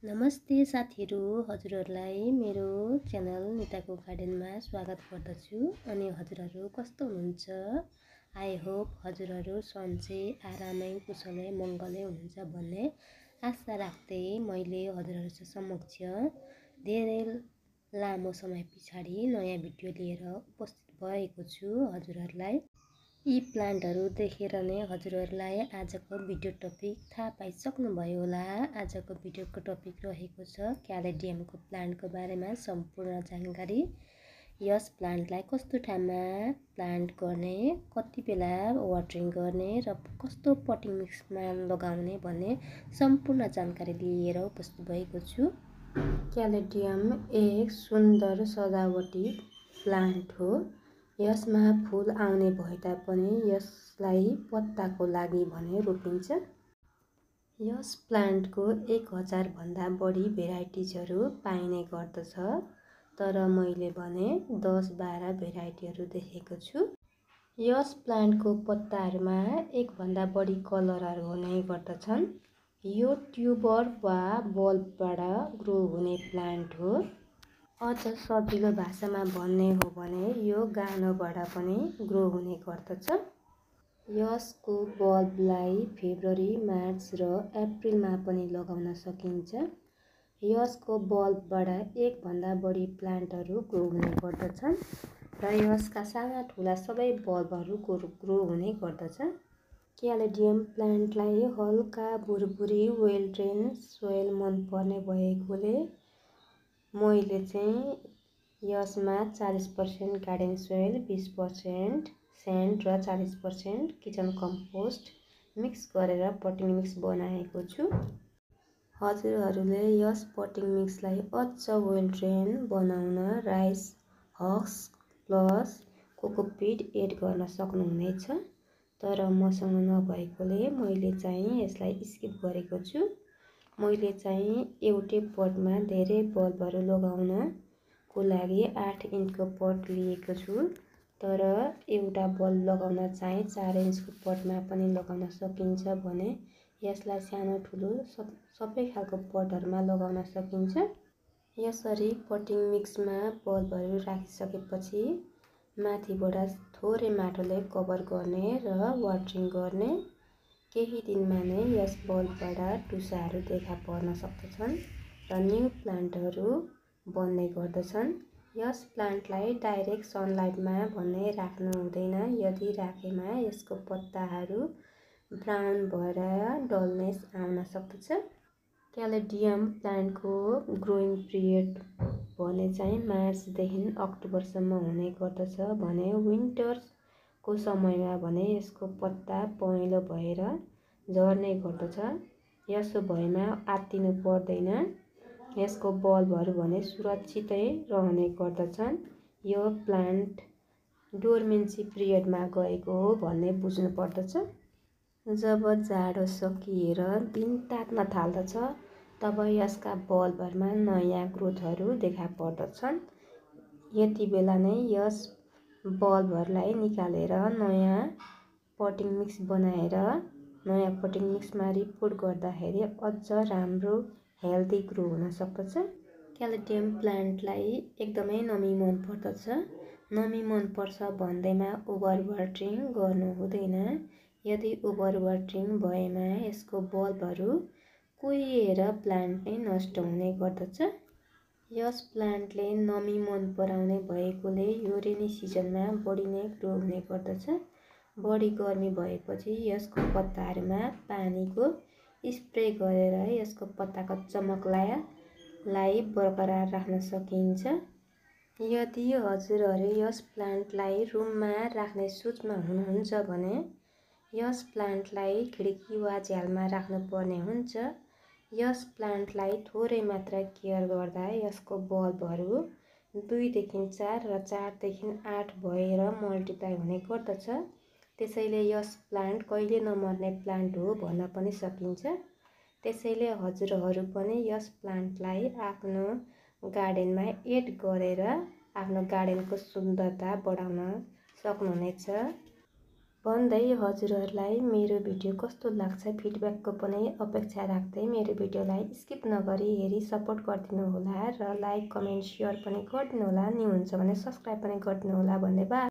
नमस्ते साथीहरू, हजुरहरूलाई मेरो च्यानल निताको गार्डनमा स्वागत गर्दछु। अनि हजुरहरू कस्तो हुनुहुन्छ? आई होप हजुरहरू सन्चै आरामै कुशलै मङ्गलै हुनुहुन्छ भन्ने आशा राख्दै मैले हजुरहरू समक्ष धेरै लामो समय पछाडि नयाँ भिडियो लिएर उपस्थित भएको छु। हजुरहरूलाई यी प्लान्टहरू देखेर नै हजुरहरूलाई आजको भिडियो टपिक थाहा पाइसक्नुभयो होला। आजको भिडियोको टपिक रहेको छ क्यालेडियमको प्लान्टको बारेमा सम्पूर्ण जानकारी। यस प्लान्टलाई कस्तो ठाउँमा प्लान्ट गर्ने, कति बेला वाटरिङ गर्ने र कस्तो पटिङ मिक्समा लगाउने भन्ने सम्पूर्ण जानकारी लिएर उपस्थित भएको छु। क्यालेडियम एक सुन्दर सजावटी प्लान्ट हो। यसमा फुल आउने भए तापनि यसलाई पत्ताको लागि भने रोपिन्छ। यस प्लान्टको 1000 भन्दा बढी भेराइटिजहरू पाइने गर्दछ, तर मैले भने 10-12 भेराइटीहरू देखेको छु। यस प्लान्टको पत्ताहरूमा एक भन्दा बढी कलरहरू हुने गर्दछन्। यो ट्युबर वा बल्बबाट ग्रो हुने प्लान्ट हो। अझ सजिलो भाषामा भन्ने हो भने यो गानोबाट पनि ग्रो हुने गर्दछ। यसको बल्बलाई फेब्रुअरी, मार्च र अप्रिलमा पनि लगाउन सकिन्छ। यसको बल्बबाट एक भन्दा बढी प्लान्टहरू ग्रो हुने गर्दछन् र यसका साना ठुला सबै बल्बहरू ग्रो हुने गर्दछ। क्यालेडियम प्लान्टलाई हल्का भुरभुरी वेल ड्रेन सोइल मनपर्ने भएकोले मैले यसमा 40% गार्डन सोइल, 20% स्यान्ड र 40% किचन कम्पोस्ट मिक्स गरेर पटिङ मिक्स बनाएको छु। हजुरहरूले यस पटिङ मिक्सलाई अझ वेल ड्रेन बनाउन rice husk plus cocopeat add गर्न सक्नुहुनेछ, तर मसँग नभएकोले मैले यसलाई स्किप गरेको छु। मैले एउटै पटमा धेरै बल्बहरू लगाउनको लागि 8 इन्चको पट लिएको छु, तर एउटा बल्ब लगाउन 4 इन्चको पटमा पनि लगाउन सकिन्छ भने यसलाई सानो ठुलो सबै खालको पटहरूमा लगाउन सकिन्छ। यसरी पटिङ मिक्समा बल्बहरू राखिसकेपछि माथिबाट थोरै माटोले कभर गर्ने र वाटरिङ गर्ने। केही दिनमा नै यस बल्बबाट टुसाहरू देखा पर्न सक्दछन् र न्यू प्लान्टहरू बन्ने गर्दछन्। यस प्लान्टलाई डाइरेक्ट सनलाइटमा भने राख्नु हुँदैन। यदि राखेमा यसको पत्ताहरू ब्राउन भएर डलनेस आउन सक्दछ। क्यालेडियम प्लान्टको ग्रोइङ पिरियड भने मार्चदेखि अक्टोबरसम्म हुने गर्दछ भने विन्टरको समयमा भने यसको पत्ता पहेँलो भएर झर्ने गर्दछ। यसो भएमा आत्तिनु पर्दैन। यसको बल्बहरू भने सुरक्षितै रहने गर्दछन्। यो प्लान्ट डोर्मेन्सी पिरियडमा गएको हो भन्ने बुझ्नु पर्दछ। जब जाडो सकिएर दिन तात्न थाल्दछ तब यसका बल्बहरूमा नयाँ ग्रोथहरू देखा पर्दछन्। यति बेला नै यस बल्बहरूलाई निकालेर नयाँ पटिङ मिक्स बनाएर नयाँ पटिङ मिक्समा रिपोर्ट गर्दाखेरि अझ राम्रो हेल्दी ग्रो हुन सक्दछ। क्यालेडियम प्लान्टलाई एकदमै नमी मन पर्दछ। नमी मनपर्छ भन्दैमा ओभर वाटरिङ गर्नु हुँदैन। यदि ओभर वाटरिङ भएमा यसको बल्बहरू कुहिएर प्लान्ट नै नष्ट हुने गर्दछ। यस प्लान्टले नमी मन पराउने भएकोले यो रेनी सिजनमा बढी नै ग्रो हुने गर्दछ। बढी गर्मी भएपछि यसको पत्ताहरूमा पानीको स्प्रे गरेर यसको पत्ताको चमकलाई बरकरार राख्न सकिन्छ। यदि हजुरहरू यस प्लान्टलाई रुममा राख्ने सोचमा हुनुहुन्छ भने यस प्लान्टलाई खिड्की वा झ्यालमा राख्नुपर्ने हुन्छ। यस प्लान्टलाई थोरै मात्र केयर गर्दा यसको बल्बहरू 2देखि 4 र 4देखि 8 भएर मल्टिप्लाई हुने गर्दछ। त्यसैले यस प्लान्ट कहिले नमर्ने प्लान्ट हो भन्न पनि सकिन्छ। त्यसैले हजुरहरू पनि यस प्लान्टलाई आफ्नो गार्डनमा एड गरेर आफ्नो गार्डनको सुन्दरता बढाउन सक्नुहुनेछ। भन्दै हजुरहरूलाई मेरो भिडियो कस्तो लाग्छ फिडब्याकको पनि अपेक्षा राख्दै मेरो भिडियोलाई स्किप नगरी हेरी सपोर्ट गरिदिनु होला र लाइक कमेन्ट सेयर पनि गरिदिनु होला। न्यू हुन्छ भने सब्सक्राइब पनि गरिदिनु होला। धन्यवाद।